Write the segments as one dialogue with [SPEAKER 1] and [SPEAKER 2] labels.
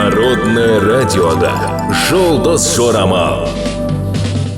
[SPEAKER 1] Народное радиода «Жұлдыз жорамал».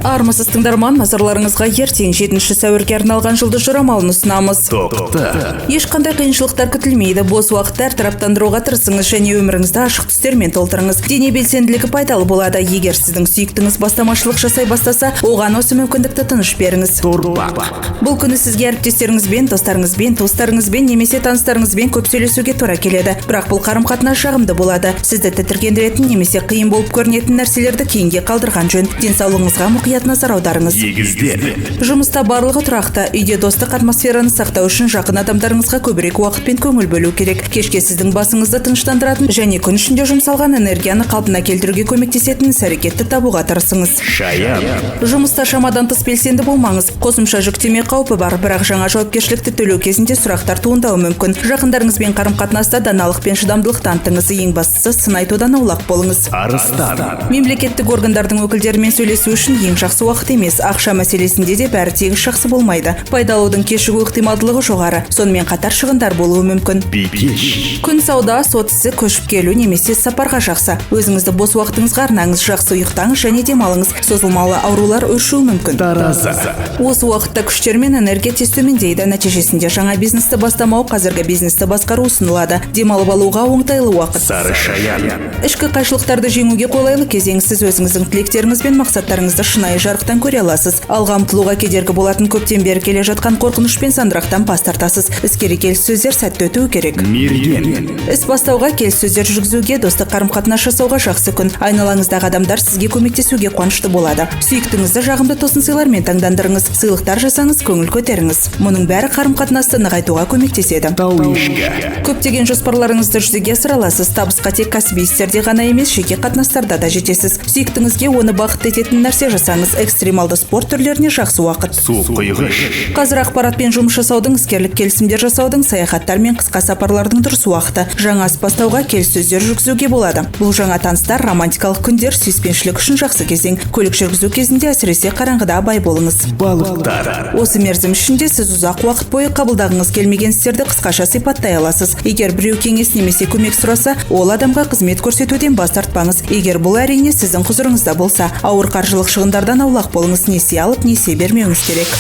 [SPEAKER 2] Армысыз, тыңдарман! Назарларыңызға ертең, 7 сәуірге арналған жұлдыз жорамалын ұсынамыз.
[SPEAKER 1] Тоқты.
[SPEAKER 2] Ешқандай қиыншылықтар күтілмейді. Бос уақытты әртараптандыруға тырысыңыз және өміріңізді ашық түстермен толтырыңыз. Дене белсенділігі пайдалы болады. Егер сіздің сүйіктіңіз бастамашылық жасай бастаса, оған осы мүмкіндікті тыныш беріңіз.
[SPEAKER 1] Торпақ.
[SPEAKER 2] Бұл күні сізге әріптестеріңізбен, достарыңызбен, туыстарыңызбен немесе таныстарыңызбен көп сөйлесуге тура келеді. Бірақ бұл қарым қатынас жағымды болады. Сізді тітіркендіретін немесе қиын болып көрінетін нәрселерді кейінге қалдырған жөн. Денсаулығыңызға мұқият назар аударыңыз.
[SPEAKER 1] Егіздер.
[SPEAKER 2] Жұмыста барлығы тұрақты. Үйде достық атмосфераны сақтау үшін жақын адамдарыңызға көбірек уақыт пен көңіл бөлу керек. Кешке сіздің басыңызды тыныштандыратын және күн ішінде жұмсалған энергияны қалпына келтіруге көмектесетін іс әрекетті табуға тырысыңыз.
[SPEAKER 1] Шаян.
[SPEAKER 2] Жұмыста шамадан тыс белсенді болмаңыз. Қосымша жүктеме қаупі бар, бірақ жаңа жауапкершілікті төлеу кезінде сұрақтар туындауы мүмкін. Жақындарыңызбен қарым қатынаста даналық пен шыдамдылық танытыңыз. Ең бастысы, сын айтудан аулақ болыңыз.
[SPEAKER 1] Арыстан.
[SPEAKER 2] Мемлекеттік органдардың өкілдерімен сөйлесу үшін ең жақсы уақыт емес. Ақша мәселесінде де бәрі тегіс жақсы болмайды. Пайда алудың кешігу ықтималдылығы жоғары. Сонымен қатар шығындар болуы мүмкін.
[SPEAKER 1] Бикеш.
[SPEAKER 2] Күн сауда, сот ісі, көшіп келу немесе сапарға жақсы. Өзіңізді бос уақытыңызға арнаңыз, жақсы ұйықтаңыз және демалыңыз. Созылмалы аурулар өршуі мүмкін.
[SPEAKER 1] Таразы.
[SPEAKER 2] Осы уақытта күштер мен энергия тез төмендейді. Нәтижесінде жаңа бизнесті бастамау, қазіргі бизнесті басқару ұсынылады. Демалып алуға оңтайлы уақыт.
[SPEAKER 1] Сары шаян.
[SPEAKER 2] Ішкі қайшылықтарды жеңуге қолайлы кезең. Сіз өзіңіздің тілектеріңіз бен мақсаттарыңызды шынайы жарықтан көре аласыз. Алға ұмтылуға кедергі болатын көптен бері келе жатқан қорқыныш пен сандырақтан бас тартасыз. Іскери келіссөздер сәтті өтуі керек.
[SPEAKER 1] Мерген.
[SPEAKER 2] Іс бастауға, келіссөздер жүргізуге, достық қарым қатынас жасауға жақсы күн. Айналаңыздағы адамдар сізге көмектесуге қуанышты болады. Сүйіктіңізді жағымды тосын сыйлармен таңдандырыңыз, сыйлықтар жасаңыз, көңіл көтеріңіз. Мұның бәрі қарым қатынасты нығайтуға көмектеседі.
[SPEAKER 1] Тау ешкі.
[SPEAKER 2] Көптеген жоспарларыңызды жүзеге асыра аласыз. Табысқа тек кәсіби істерде ғана емес, жеке қатынастарда да жетесіз. Сүйіктіңізге оны бақытты ететін нәрсе жасаңыз. Экстремалды спорт түрлеріне жақсы уақыт.
[SPEAKER 1] Су құйғыш.
[SPEAKER 2] Қазір ақпаратпен жұмыс жасаудың, іскерлік келісімдер жасаудың, саяхаттар мен қысқа сапарлардың дұрыс уақыты. Жаңа іс бастауға, келіссөздер жүргізуге болады. Бұл жаңа таныстар, романтикалық күндер, сүйіспеншілік үшін жақсы кезең. Көлік жүргізу кезінде, әсіресе қараңғыда, абай болыңыз.
[SPEAKER 1] Балықтар.
[SPEAKER 2] Осы мерзім ішінде сіз ұзақ уақыт бойы қабылдағыңыз келмеген істерді қысқаша сипаттай аласыз. Егер біреу кеңес немесе көмек сұраса, ол адамға қызмет көрсетуден бас тартпаңыз, егер бұл, әрине, сіздің құзырыңызда болса. Ауыр қаржылық шығындардан аулақ болыңыз. Несие алып, несие бермеуіңіз керек.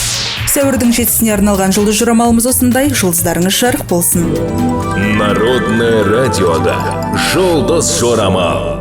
[SPEAKER 2] Сәуірдің 7-сіне арналған жұлдыз жорамалымыз осындай. Жұлдыздарыңыз жарық болсын!
[SPEAKER 1] Народное радиода «Жұлдыз жорамал».